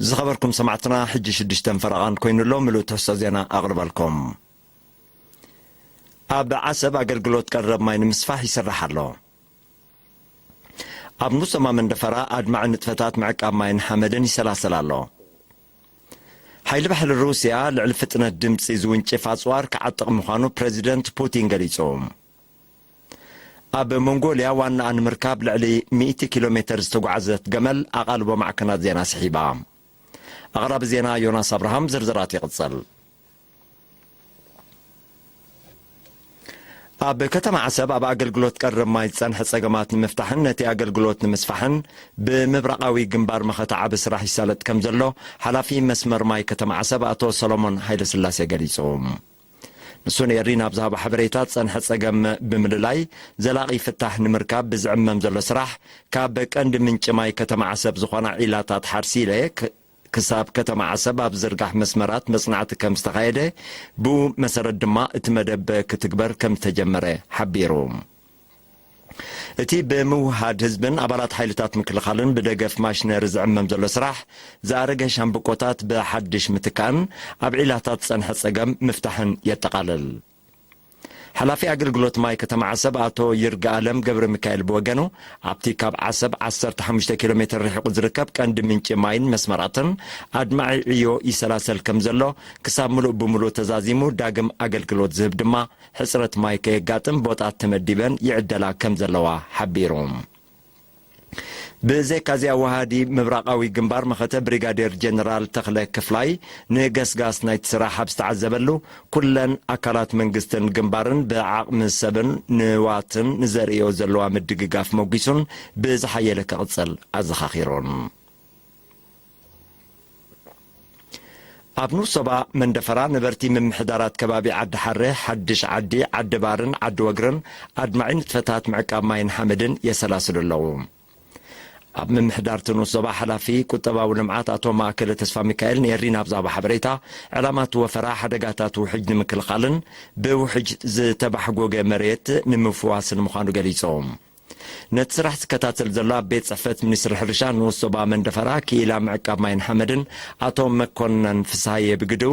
ዝኸበርኩም ሰማዕትና፣ ሕጂ ሽዱሽተ ፈረቓን ኮይኑ ኣሎ። ምሉእ ትሕዝቶ ዜና ኣቕርበልኩም። ኣብ ዓሰብ ኣገልግሎት ቀረብ ማይ ንምስፋሕ ይስራሕ ኣሎ። ኣብ ንሶማ መንደፈራ ኣድማዒ ንጥፈታት ምዕቃብ ማይን ሓመድን ይሰላሰል ኣሎ። ሓይሊ ባሕሪ ሩስያ ልዕሊ ፍጥነት ድምጺ ዝውንጭፍ ኣጽዋር ክዓጥቕ ምዃኑ ፕረዚደንት ፑቲን ገሊጹ። ኣብ ሞንጎልያ ዋናኣ ንምርካብ ልዕሊ ሚእቲ ኪሎ ሜተር ዝተጓዕዘት ገመል ኣቓልቦ ማዕከናት ዜና ስሒባ። ኣቕራቢ ዜና ዮናስ ኣብርሃም፣ ዝርዝራት ይቕጽል። ኣብ ከተማ ዓሰብ ኣብ ኣገልግሎት ቀረብ ማይ ዝጸንሐ ጸገማት ንምፍታሕን ነቲ ኣገልግሎት ንምስፋሕን ብምብራቓዊ ግንባር መኸተ ዓቢ ስራሕ ይሳለጥ ከም ዘሎ ሓላፊ መስመር ማይ ከተማ ዓሰብ ኣቶ ሰሎሞን ሃይለስላሴ ገሊጹ። ንሱ ንኤሪ ናብ ዝሃቦ ሓበሬታ፣ ዝጸንሐ ጸገም ብምልላይ ዘላቒ ፍታሕ ንምርካብ ብዝዕመም ዘሎ ስራሕ ካብ ቀንዲ ምንጪ ማይ ከተማ ዓሰብ ዝኾና ዒላታት ሓርሲለ ክ-፣ ክሳብ ከተማ ዓሰብ ኣብ ዝርጋሕ መስመራት መጽናዕቲ ከም ዝተኻየደ፣ ብኡ መሰረት ድማ እቲ መደብ ክትግበር ከም ዝተጀመረ ሓቢሩ። እቲ ብምውሃድ ህዝብን ኣባላት ሓይልታት ምክልኻልን ብደገፍ ማሽነሪ ዝዕመም ዘሎ ስራሕ፣ ዝኣረገ ሻምብቆታት ብሓድሽ ምትካእን ኣብ ዒላታት ዝጸንሐ ጸገም ምፍታሕን የጠቓልል። ሓላፊ ኣገልግሎት ማይ ከተማ ዓሰብ ኣቶ ይርጋኣለም ገብረ ሚካኤል ብወገኑ፣ ኣብቲ ካብ ዓሰብ ዓሰርተ ሓሙሽተ ኪሎ ሜትር ርሒቑ ዝርከብ ቀንዲ ምንጪ ማይን መስመራትን ኣድማዒ ዕዮ ይሰላሰል ከም ዘሎ፣ ክሳብ ምሉእ ብምሉእ ተዛዚሙ ዳግም ኣገልግሎት ዝህብ ድማ ሕጽረት ማይ ከየጋጥም ቦጣት ተመዲበን ይዕደላ ከም ዘለዋ ሓቢሩ። ብዘይካዚ ኣወሃዲ ምብራቓዊ ግንባር መኸተ ብሪጋዴር ጀነራል ተኽለ ክፍላይ ንገስጋስ ናይቲ ስራሕ ኣብ ዝተዓዘበሉ፣ ኩለን ኣካላት መንግስትን ግንባርን ብዓቕሚ ሰብን ንዋትን ንዘርእዮ ዘለዋ ምድግጋፍ መጒሱን ብዝሓየለ ክቕጽል ኣዘኻኺሩን። ኣብ ንኡስ ዞባ መንደፈራ ነበርቲ ምምሕዳራት ከባቢ ዓዲ ሓረ፣ ሓድሽ ዓዲ፣ ዓዲ ባርን ዓዲ ወግርን ኣድማዒ ንጥፈታት ምዕቃብ ማይን ሓመድን የሰላስሉ ኣለዉ። ኣብ ምምሕዳር እቲ ንኡስ ዞባ ሓላፊ ቁጠባዊ ልምዓት ኣቶ ማእከለ ተስፋ ሚካኤል ንኤሪ ናብ ዝሃቦ ሓበሬታ፣ ዕላማ እቲ ወፈራ ሓደጋታት ውሕጅ ንምክልኻልን ብውሕጅ ዝተባሕጎገ መሬት ንምፍዋስን ምዃኑ ገሊጾም። ነቲ ስራሕ ዝከታተል ዘሎ ኣብ ቤት ጽሕፈት ሚኒስትሪ ሕርሻ ንኡስ ዞባ መንደፈራ ክኢላ ምዕቃብ ማይን ሓመድን ኣቶ መኮነን ፍስሃየ ብግድኡ፣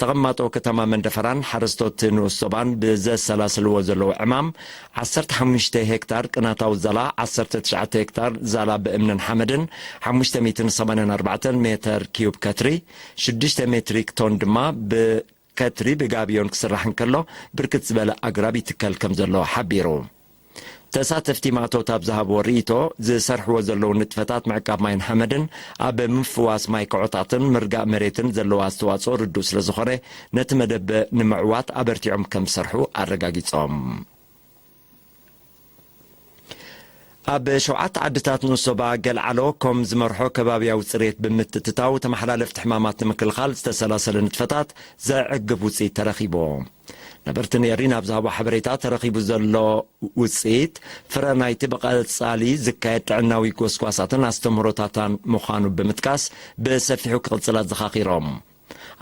ተቐማጦ ከተማ መንደፈራን ሓረስቶት ንኡስ ዞባን ብዘሰላስልዎ ዘለዉ ዕማም፣ ዓሰርተ ሓሙሽተ ሄክታር ቅናታዊ ዛላ፣ ዓሰርተ ትሽዓተ ሄክታር ዛላ ብእምንን ሓመድን፣ ሓሙሽተ ሚእትን ሰማንያን ኣርባዕተን ሜተር ኪዩብ ከትሪ፣ ሽዱሽተ ሜትሪክ ቶን ድማ ብ ከትሪ ብጋብዮን ክስራሕ እንከሎ፣ ብርክት ዝበለ ኣግራብ ይትከል ከም ዘሎ ሓቢሩ። ተሳተፍቲ ማእቶት ኣብ ዝሃብዎ ርእይቶ፣ ዝሰርሕዎ ዘለዉ ንጥፈታት ምዕቃብ ማይን ሓመድን ኣብ ምፍዋስ ማይ ከዖታትን ምርጋእ መሬትን ዘለዎ ኣስተዋጽኦ ርዱእ ስለ ዝኾነ፣ ነቲ መደብ ንምዕዋት ኣበርቲዖም ከም ዝሰርሑ ኣረጋጊጾም። ኣብ ሸውዓተ ዓድታት ንኡስ ዞባ ገልዓሎ ኮም ዝመርሖ ከባብያዊ ጽሬት ብምትእትታው ተመሓላለፍቲ ሕማማት ንምክልኻል ዝተሰላሰለ ንጥፈታት ዘዕግብ ውጽኢት ተረኺቡ። ነበርቲ ንኤሪ ናብ ዝሃቦ ሓበሬታ፣ ተረኺቡ ዘሎ ውጽኢት ፍረ ናይቲ ብቐጻሊ ዝካየድ ጥዕናዊ ጎስጓሳትን ኣስተምህሮታታን ምዃኑ ብምጥቃስ ብሰፊሑ ክቕጽል ኣዘኻኺሮም።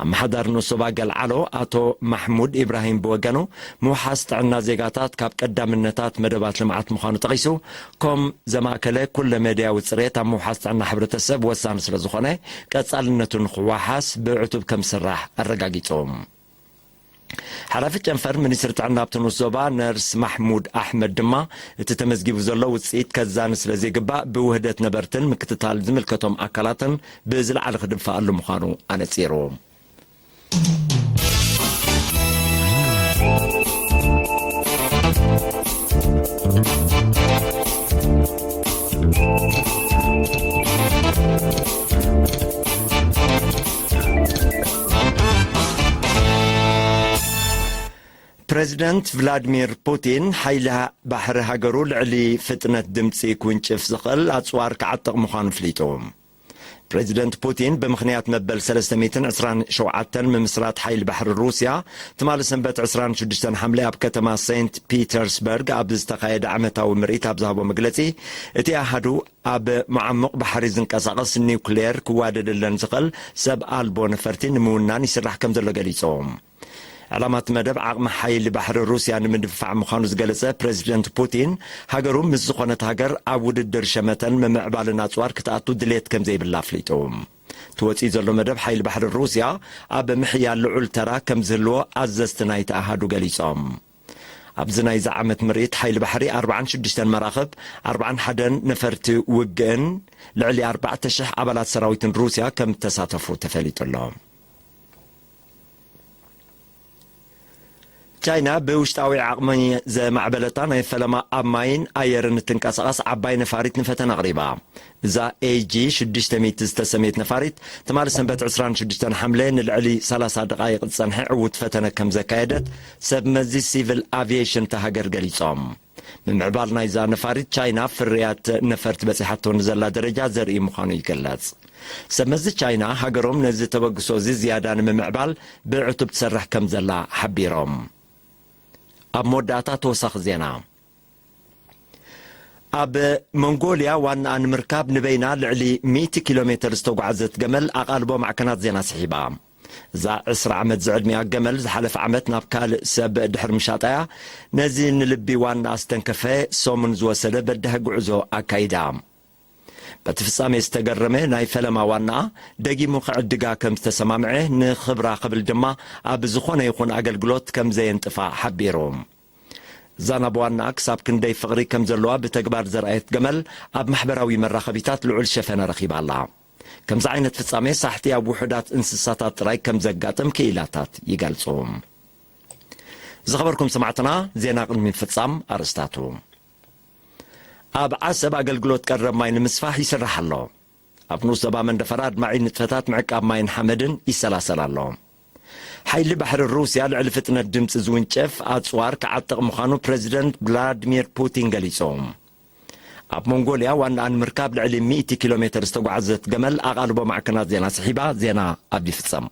ኣመሓዳሪ ንኡስ ዞባ ገልዓሎ ኣቶ ማሕሙድ ኢብራሂም ብወገኑ፣ ምውሓስ ጥዕና ዜጋታት ካብ ቀዳምነታት መደባት ልምዓት ምዃኑ ጠቒሱ፣ ኮም ዘማእከለ ኩለ መድያዊ ጽሬት ኣብ ምውሓስ ጥዕና ሕብረተሰብ ወሳኒ ስለ ዝኾነ፣ ቀጻልነቱ ንኽወሓስ ብዕቱብ ከም ዝስራሕ ኣረጋጊጹ። ሓላፊ ጨንፈር ሚኒስትሪ ጥዕና ኣብቲ ንኡስ ዞባ ነርስ ማሕሙድ ኣሕመድ ድማ፣ እቲ ተመዝጊቡ ዘሎ ውጽኢት ከዛኒ ስለ ዘይግባእ፣ ብውህደት ነበርትን ምክትታል ዝምልከቶም ኣካላትን ብዝለዓለ ክድፋኣሉ ምዃኑ ኣነጺሩ። ፕረዚደንት ቭላድሚር ፑቲን፣ ሓይሊ ባሕሪ ሃገሩ ልዕሊ ፍጥነት ድምጺ ክውንጭፍ ዝኽእል ኣጽዋር ክዓጥቕ ምዃኑ ኣፍሊጡ። ፕረዚደንት ፑቲን፣ ብምኽንያት መበል ሰለስተ ሚእትን ዕስራን ሸውዓተን ምምስራት ሓይሊ ባሕሪ ሩስያ፣ ትማሊ ሰንበት ዕስራን ሽዱሽተን ሓምለ ኣብ ከተማ ሴንት ፒተርስበርግ ኣብ ዝተኻየደ ዓመታዊ ምርኢት ኣብ ዝሃቦ መግለጺ፣ እቲ ኣሃዱ ኣብ መዓሙቕ ባሕሪ ዝንቀሳቐስ ኒውክሌር ክዋደደለን ዝኽእል ሰብ ኣልቦ ነፈርቲ ንምውናን ይስራሕ ከም ዘሎ ገሊጹ። ዕላማ እቲ መደብ ዓቕሚ ሓይሊ ባሕሪ ሩስያ ንምድንፋዕ ምዃኑ ዝገለጸ ፕረዚደንት ፑቲን፣ ሃገሩ ምስ ዝኾነት ሃገር ኣብ ውድድር ሸመተን ምምዕባልን ኣጽዋር ክትኣቱ ድሌት ከም ዘይብላ ኣፍሊጡ። እቲ ወጺኡ ዘሎ መደብ ሓይሊ ባሕሪ ሩስያ ኣብ ምሕያል ልዑል ተራ ከም ዝህልዎ ኣዘዝቲ ናይቲ ኣሃዱ ገሊጾም። ኣብዚ ናይዚ ዓመት ምርኢት ሓይሊ ባሕሪ ኣርባዓን ሽዱሽተን መራኽብ፣ ኣርባዓን ሓደን ነፈርቲ ውግእን ልዕሊ ኣርባዕተ ሽሕ ኣባላት ሰራዊትን ሩስያ ከም ተሳተፉ ተፈሊጡ ኣሎ። ቻይና ብውሽጣዊ ዓቕሚ ዘማዕበለታ ናይ ፈለማ ኣብ ማይን ኣየርን እትንቀሳቐስ ዓባይ ነፋሪት ንፈተና ኣቕሪባ። እዛ ኤጂ ሽዱሽተ ሚእቲ ዝተሰምየት ነፋሪት ትማሊ ሰንበት ዕስራን ሽዱሽተን ሓምለ ንልዕሊ ሰላሳ ደቓይቕ ዝጸንሐ ዕዉት ፈተነ ከም ዘካየደት ሰብ መዚ ሲቪል ኣቪዬሽን እታ ሃገር ገሊጾም። ምምዕባል ናይዛ ነፋሪት ቻይና ፍርያት ነፈርቲ በጺሓቶ ንዘላ ደረጃ ዘርኢ ምዃኑ ይግለጽ። ሰብ መዚ ቻይና ሃገሮም ነዚ ተበግሶ እዚ ዝያዳ ንምምዕባል ብዕቱብ ትሰርሕ ከም ዘላ ሓቢሮም። ኣብ መወዳእታ ተወሳኺ ዜና። ኣብ መንጎልያ ዋናኣ ንምርካብ ንበይና ልዕሊ ሚእቲ ኪሎ ሜተር ዝተጓዕዘት ገመል ኣቓልቦ ማዕከናት ዜና ስሒባ። እዛ ዕስራ ዓመት ዝዕድሚኣ ገመል ዝሓለፈ ዓመት ናብ ካልእ ሰብ ድሕሪ ምሻጣያ ነዚ ንልቢ ዋናኣ ዝተንከፈ ሰሙን ዝወሰደ በዳሂ ጉዕዞ ኣካይዳ። በቲ ፍጻሜ ዝተገረመ ናይ ፈለማ ዋናኣ ደጊሙ ክዕድጋ ከም ዝተሰማምዐ ንኽብራ ክብል ድማ ኣብ ዝኾነ ይኹን ኣገልግሎት ከም ዘየንጥፋ ሓቢሩ። እዛ ናብ ዋናኣ ክሳብ ክንደይ ፍቕሪ ከም ዘለዋ ብተግባር ዘርኣየት ገመል ኣብ ማሕበራዊ መራኸቢታት ልዑል ሸፈነ ረኺባ ኣላ። ከምዚ ዓይነት ፍጻሜ ሳሕቲ ኣብ ውሑዳት እንስሳታት ጥራይ ከም ዘጋጥም ክኢላታት ይገልጹ። ዝኸበርኩም ሰማዕትና፣ ዜና ቅድሚ ምፍጻም ኣርእስታቱ። ኣብ ዓሰብ ኣገልግሎት ቀረብ ማይ ንምስፋሕ ይስራሕ ኣሎ። ኣብ ንኡስ ዞባ መንደፈራ ኣድማዒ ንጥፈታት ምዕቃብ ማይን ሓመድን ይሰላሰል ኣሎ። ሓይሊ ባሕሪ ሩስያ ልዕሊ ፍጥነት ድምፂ ዝውንጨፍ ኣፅዋር ክዓጥቕ ምዃኑ ፕረዚደንት ቭላድሚር ፑቲን ገሊጹ። ኣብ ሞንጎልያ ዋናኣ ንምርካብ ልዕሊ ሚእቲ ኪሎ ሜተር ዝተጓዕዘት ገመል ኣቓልቦ ማዕከናት ዜና ስሒባ። ዜና ኣብ ይፍጸም።